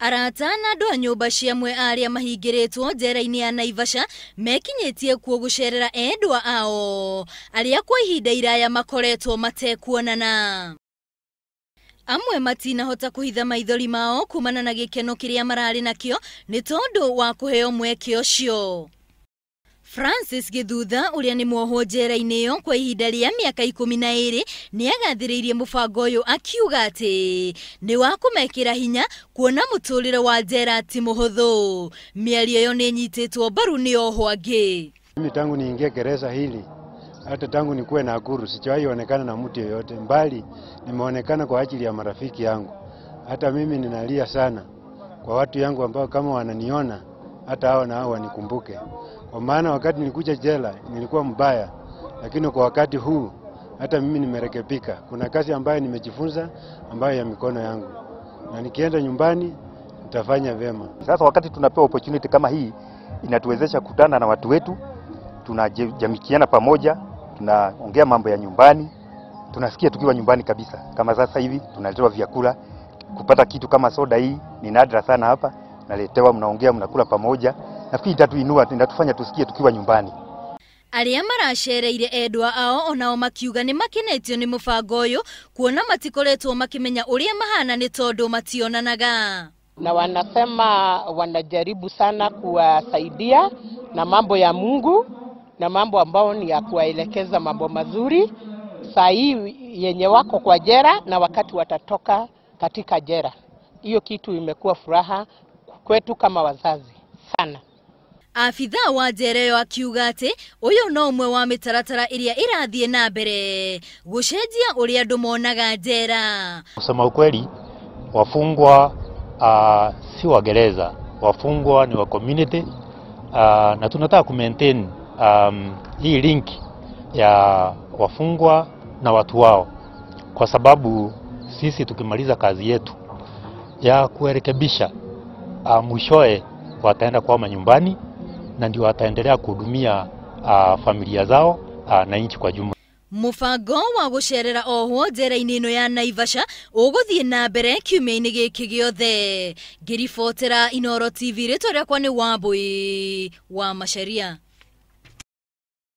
Arata na andũ a nyũmba cia amwe arĩa mahingĩrĩtwo njera-inĩ ya Naivasha mekinyĩtie kuo gũcerera endwa ao arĩa kwa ihinda iraya makoretwo matekuonana. Amwe matinahota kũhitha maithori mao kumana na gĩkeno kĩrĩa mararĩ nakĩo nĩ tondũ wa kũheo mweke ũcio. Francis Githutha ũrĩa nĩ muohwo njera-inĩ ĩyo kwa ihinda rĩa mĩaka 12 nĩ agathĩrĩirie mũbango ũyũ akiuga atĩ nĩ wa kũmekĩra hinya kuona mũtũrĩre wa njera ti mũhũthũ. Mĩario ĩyo nĩ ĩnyitĩtwo mbaru nĩ ohwo angĩ. Mimi tangu niingie gereza hili hata tangu nikuwe Nakuru sijawahi onekana na mtu yeyote, mbali nimeonekana kwa ajili ya marafiki yangu. Hata mimi ninalia sana kwa watu yangu ambao kama wananiona hata hao na hao wanikumbuke. Kwa maana wakati nilikuja jela nilikuwa mbaya, lakini kwa wakati huu hata mimi nimerekebika. Kuna kazi ambayo nimejifunza ambayo ya mikono yangu, na nikienda nyumbani nitafanya vyema. Sasa wakati tunapewa opportunity kama hii inatuwezesha kutana na watu wetu, tunajamikiana pamoja, tunaongea mambo ya nyumbani, tunasikia tukiwa nyumbani kabisa. Kama sasa hivi tunaletewa vyakula, kupata kitu kama soda hii ni nadra sana hapa, naletewa, mnaongea, mnakula pamoja. Nafikiri itatuinua, inatufanya tusikie tukiwa nyumbani. Arĩa maracereire endwa ao onao makiuga nĩ makenetio nĩ mũbango ũyũ kuona matikoretwo makĩmenya ũrĩa mahana nĩ tondũ mationanaga. Na wanasema wanajaribu sana kuwasaidia na mambo ya Mungu na mambo ambao ni ya kuwaelekeza mambo mazuri saa hii yenye wako kwa jera na wakati watatoka katika jera. Hiyo kitu imekuwa furaha kwetu kama wazazi sana. Afitha wa njera ĩyo akiuga atĩ ũyũ no ũmwe wa mĩtaratara ĩrĩa ĩrathiĩ na mbere gũcenjia ũrĩa andũ monaga njera. Kusema ukweli, wafungwa si wa gereza, wafungwa ni wa community, na tunataka ku maintain hii link ya wafungwa na watu wao, kwa sababu sisi tukimaliza kazi yetu ya kurekebisha, mwishoe wataenda kwa manyumbani na ndio wataendelea kuhudumia familia zao na nchi kwa jumla. Mũbango wa gũcerera ohwo njera-inĩ ĩno ya Naivasha ũgũthiĩ na mbere kiumia-inĩ gĩkĩ gĩothe. Ngĩribotera Inooro TV, rĩtwa rĩakwa nĩ Wambui wa Macharia.